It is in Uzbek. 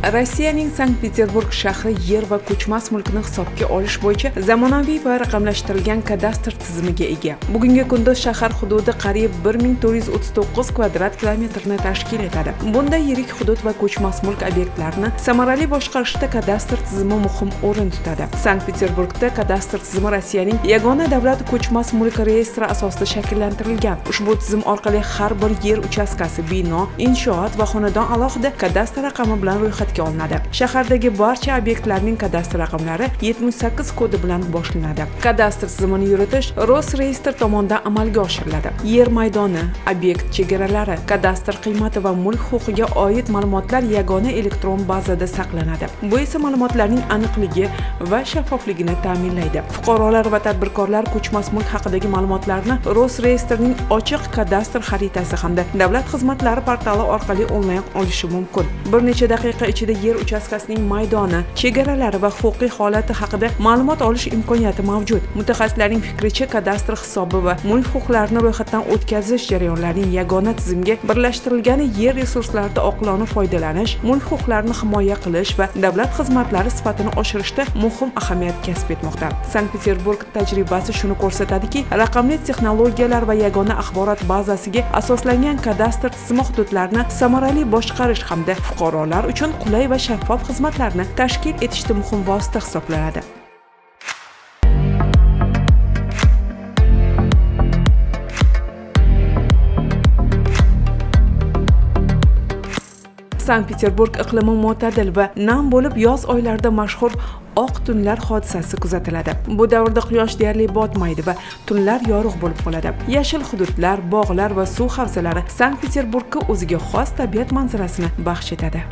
Rossiyaning Sankt-Peterburg shahri yer va ko'chmas mulkni hisobga olish bo'yicha zamonaviy va raqamlashtirilgan kadastr tizimiga ega. Bugungi kunda shahar hududi qariyb 1439 kvadrat kilometrni tashkil etadi. Bunday yirik hudud va ko'chmas mulk obyektlarini samarali boshqarishda kadastr tizimi muhim o'rin tutadi. Sankt-Peterburgda kadastr tizimi Rossiyaning yagona davlat ko'chmas mulk reyestri asosida shakllantirilgan. Ushbu tizim orqali har bir yer uchastkasi, bino, inshoot va xonadon alohida kadastr raqami bilan ro'yxatga olinadi. Shahardagi barcha obyektlarning kadastr raqamlari 78 kodi bilan boshlanadi. Kadastr tizimini yuritish Rosreestr tomonidan amalga oshiriladi. Yer maydoni, obyekt chegaralari, kadastr qiymati va mulk huquqiga oid ma'lumotlar yagona elektron bazada saqlanadi. Bu esa ma'lumotlarning aniqligi va shaffofligini ta'minlaydi. Fuqarolar va tadbirkorlar ko'chmas mulk haqidagi ma'lumotlarni Rosreestrning ochiq kadastr xaritasi hamda davlat xizmatlari portali orqali onlayn olishi mumkin. Bir necha daqiqa ichida yer uchastkasining maydoni, chegaralari va huquqiy holati haqida ma'lumot olish imkoniyati mavjud. Mutaxassislarning fikricha, kadastr hisobi va mulk huquqlarini ro'yxatdan o'tkazish jarayonlarining yagona tizimga birlashtirilgani yer resurslaridan oqilona foydalanish, mulk huquqlarini himoya qilish va davlat xizmatlari sifatini oshirishda muhim ahamiyat kasb etmoqda. Sankt-Peterburg tajribasi shuni ko'rsatadiki, raqamli texnologiyalar va yagona axborot bazasiga asoslangan kadastr tizimi hududlarni samarali boshqarish hamda fuqarolar uchun qulay va shaffof xizmatlarni tashkil etishda muhim vosita hisoblanadi. Sankt-Peterburg iqlimi mo'tadil va nam bo'lib, yoz oylarida mashhur oq tunlar hodisasi kuzatiladi. Bu davrda quyosh deyarli botmaydi va tunlar yorug' bo'lib qoladi. Yashil hududlar, bog'lar va suv havzalari Sankt-Peterburgga o'ziga xos tabiat manzarasini baxsh etadi.